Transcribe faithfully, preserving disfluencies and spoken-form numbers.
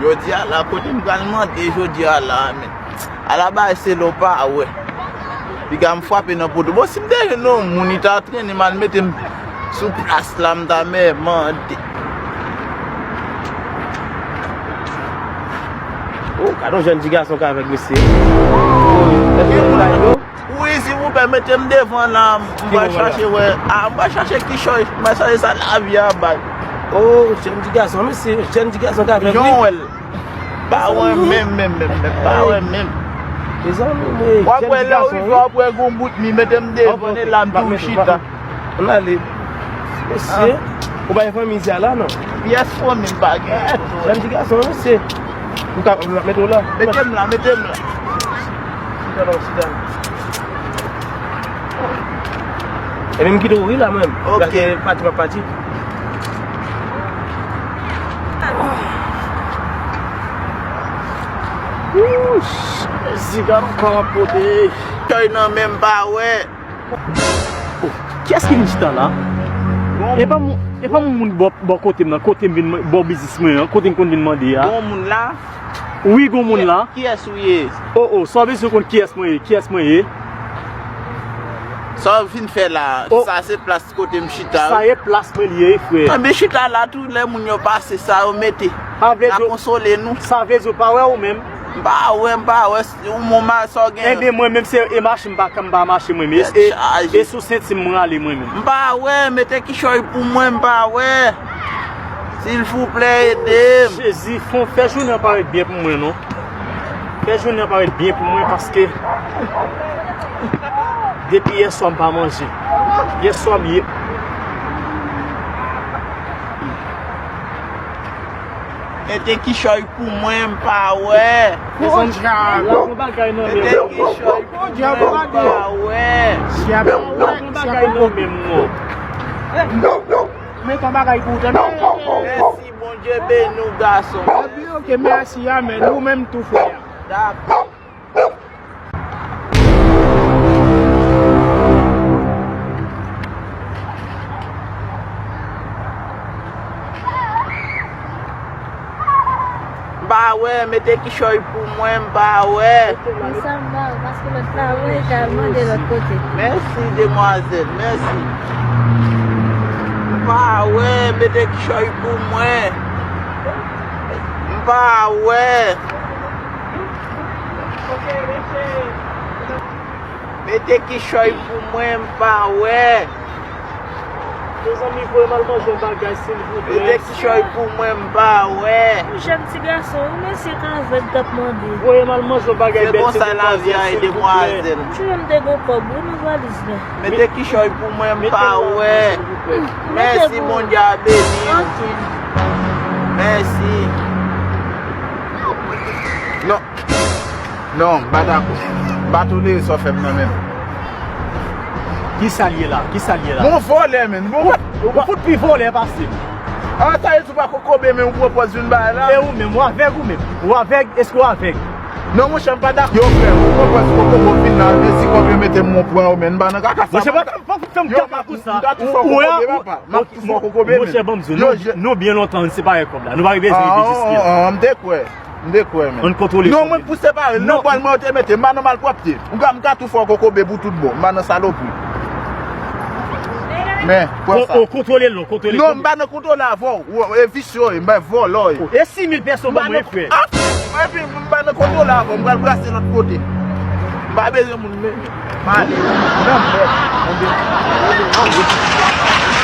Jodi a la, kote m pral mande jodi a la, men. Ala bagay se lè w pa wè. Piga m frape nan poto. Bon, si m te jwenn yon moun, li ta trennen m al mete m sou plas la, m ta mè mande. Oh, gade yon jèn ti gason k avèk mesye. Wi, silvouplè, mete m devan la, m pral chache, wè. Ah, m pral chache kichòy, m pral chache sa lavi a bay. Oh, jèn ti gason, mesye, jèn ti gason k avèk li. Jan w wè l. Pa wè menm, menm, menm, menm, pa wè menm. Mezanmi, men, w ap wè lè w rive, w ap wè gon bout mi, mete m devan, e la m tou chita. Ann ale. Mesye, ou pa gen fanmi isi a la, non? Pyès fanmi m pa gen. Jèn ti gason, mesye. Ou ka, m ap mete w la. Mete m la, mete m la. Chita la, chita la. Epi m kite w ri la, mwen. Ok. Paske pati pa pati. Wouch! Jezi, gad yon kòman pote. Kèy nan men m pa wè. Oh, kiyès ki vin chita la? E pa moun, e pa moun bò, bò kote m nan, kote m vin, bò biznis mwen an, kote m konn vin mande a. Gon moun la? Wi, gon moun la. Kiyès ou ye? Oh, oh, sa w bezwen konn kiyès mwen ye, kiyès mwen ye? Sa w vin fè la? Oh. Sa se plas kote m chita, wi. Sa e plas mwen li ye, frè. Anben chita la tou, lè moun yo pase, sa yo mete. Sa vle di, konsole nou. Sa vle di w pa wè ou menm? M pa wè, m pa wè, ou mon mal sa w gen. Enben mwen menm se e mache m pa, m pa mache mwen menm. E, e, e sou senti m m rale mwen menm. M pa wè, mete kichòy pou mwen, m pa wè. Silvouplè, ede m. Jezi, fè jounen an parèt byen pou mwen, non. Fè jounen an parèt byen pou mwen paske depi yèswa m pa manje. Yèswa m ye. Mete kichòy pou mwen, m pa wè. Mete kichòy pou mwen, m pa wè. M pa wè. Mete yon bagay pou ou tande. Mèsi, Bondye beni w, gason. Epi, ok, mèsi, amèn. Ou menm tou, frè. Dakò. M pa wè, mete kichòy pou mwen, m pa wè. Konsa m ba w, paske lòt la wè, e ka mande lòt kote. Mèsi, demwazèl, mèsi. M pa wè, mete kichòy pou mwen. M pa wè. Mete kichòy pou mwen, m pa wè. Mezanmi, voye m al manje yon bagay, silvouplè. Mete kichòy pou mwen, m pa wè. Yon jèn ti gason, yon mesye k avèg k ap mande. Voye m al manje yon bagay, bèl ti demwazèl, silvouplè. Se konsa lavi a ye, demwazèl. M sonje m te gon kòb, wi, nan valiz la. Mete kichòy pou mwen, m pa wè. Mèsi, Bondye a beni w. Mèsi. Non. Non, m pa dakò. M pa tolere sa w fè m nan, menm. Kisa l ye la? Kisa l ye la? Bon vòlè, menm. Bon, ou fout pi vòlè pase m. Ah, sa vle di ou pa kokobe, men ou pran pòz vin bay la? E ou menm, ou avèg ou menm? Ou avèg? Èske ou avèg? Non, monchè, m pa dakò. Yo, frè, ou pran pòz kokobe, ou vin la, mèsi kòb yo mete m, mwen pran yo, men m pa nan kaka sa. Monchè, pa, pa fout fè m kaka konsa. M ka tou fè w kokobe, papa. M ap tou fè w kokobe, men. Monchè, ban m di w, nou, nou byen lontan, nou separe kòb la. Nou pa rive eseye vin jiske la. Ah, ah, ah, m te kwè. M te kwè, men. Ann kontwole. Non, mwen pou separe l. Non, bwal mwen yo te mete, m pa nan malpwòpte. M ka, m ka tou fè w kokobe pou tout bon. M pa nan salopri. Men, pran sa. Kontwole l, non, kontwole l. Non, m pa nan kontwole avè w. Ou, e visye w ye, m pa vòlò w ye. E sis mil pèso ban mwen, frè. Ah, epi, m pa nan kontwole avè w. M pral brase lòt kote. M pa bezwen moun, men. M ale. Nan mèd. Mwen de, mwen de, mwen de.